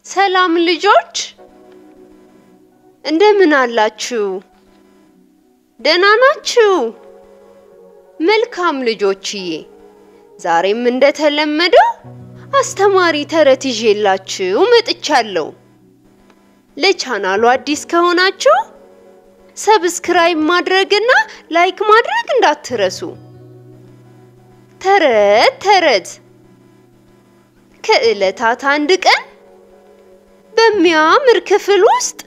ሰላም ልጆች፣ እንደምን አላችሁ? ደህና ናችሁ? መልካም ልጆችዬ፣ ዛሬም እንደተለመደው አስተማሪ ተረት ይዤላችሁ መጥቻለሁ። ለቻናሉ አዲስ ከሆናችሁ ሰብስክራይብ ማድረግና ላይክ ማድረግ እንዳትረሱ። ተረት ተረት። ከዕለታት አንድ ቀን በሚያምር ክፍል ውስጥ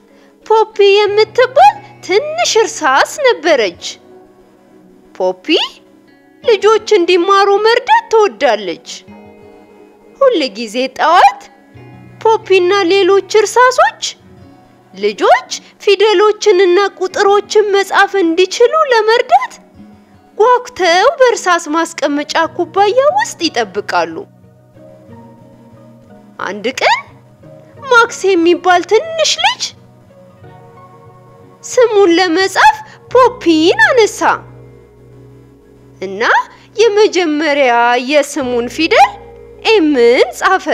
ፖፒ የምትባል ትንሽ እርሳስ ነበረች። ፖፒ ልጆች እንዲማሩ መርዳት ትወዳለች። ሁል ጊዜ ጠዋት ፖፒና ሌሎች እርሳሶች ልጆች ፊደሎችንና ቁጥሮችን መጻፍ እንዲችሉ ለመርዳት ጓጉተው በእርሳስ ማስቀመጫ ኩባያ ውስጥ ይጠብቃሉ። አንድ ቀን ማክስ የሚባል ትንሽ ልጅ ስሙን ለመጻፍ ፖፒን አነሳ እና የመጀመሪያ የስሙን ፊደል M ን ጻፈ።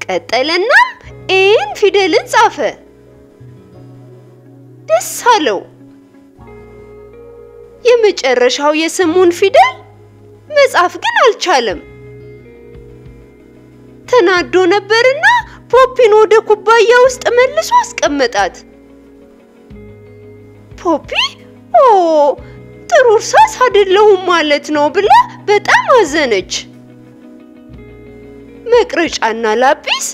ቀጠለናም A ን ፊደልን ጻፈ። ደስ አለው። የመጨረሻው የስሙን ፊደል መጻፍ ግን አልቻለም። ተናዶ ነበርና ፖፒን ወደ ኩባያ ውስጥ መልሶ አስቀመጣት። ፖፒ "ኦ፣ ጥሩ እርሳስ አይደለሁም ማለት ነው" ብላ በጣም አዘነች። መቅረጫና ላጲስ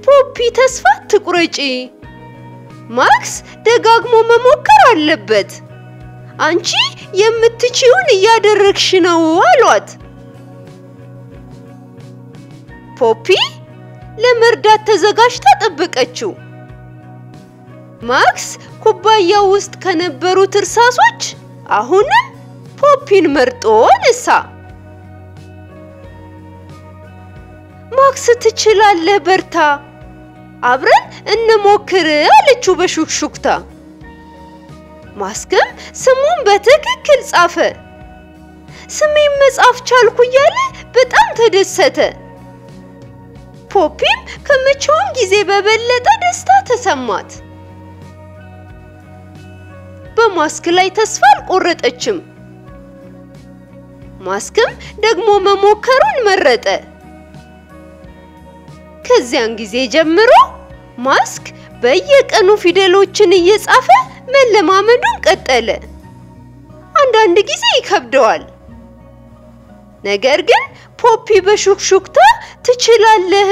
"ፖፒ፣ ተስፋ አትቁረጪ፣ ማክስ ደጋግሞ መሞከር አለበት። አንቺ የምትችይውን እያደረግሽ ነው" አሏት። ፖፒ ለመርዳት ተዘጋጅታ ጠበቀችው። ማክስ ኩባያው ውስጥ ከነበሩት እርሳሶች አሁንም ፖፒን መርጦ አነሳ። "ማክስ፣ ትችላለህ፣ በርታ፣ አብረን እንሞክር" አለችው በሹክሹክታ። ማክስም ስሙን በትክክል ጻፈ። "ስሜን መጻፍ ቻልኩ" እያለ በጣም ተደሰተ። ፖፒም ከመቼውም ጊዜ በበለጠ ደስታ ተሰማት። በማስክ ላይ ተስፋ አልቆረጠችም። ማስክም ደግሞ መሞከሩን መረጠ። ከዚያን ጊዜ ጀምሮ ማስክ በየቀኑ ፊደሎችን እየጻፈ መለማመዱን ቀጠለ። አንዳንድ ጊዜ ይከብደዋል። ነገር ግን ፖፒ በሹክሹክታ "ትችላለህ፣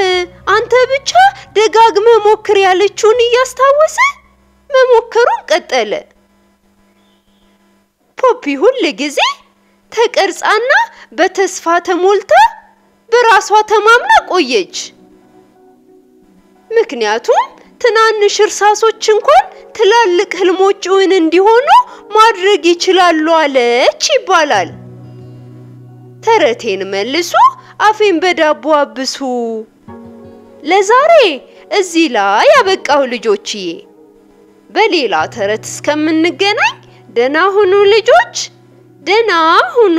አንተ ብቻ ደጋግመህ ሞክር" ያለችውን እያስታወሰ መሞከሩን ቀጠለ። ፖፒ ሁል ጊዜ ተቀርጻና በተስፋ ተሞልታ በራሷ ተማምና ቆየች። ምክንያቱም ትናንሽ እርሳሶች እንኳን ትላልቅ ህልሞች እውን እንዲሆኑ ማድረግ ይችላሉ አለች ይባላል። ተረቴን መልሱ፣ አፌን በዳቦ አብሱ። ለዛሬ እዚህ ላይ ያበቃው ልጆችዬ። በሌላ ተረት እስከምንገናኝ ደህና ሁኑ ልጆች፣ ደህና ሁኑ።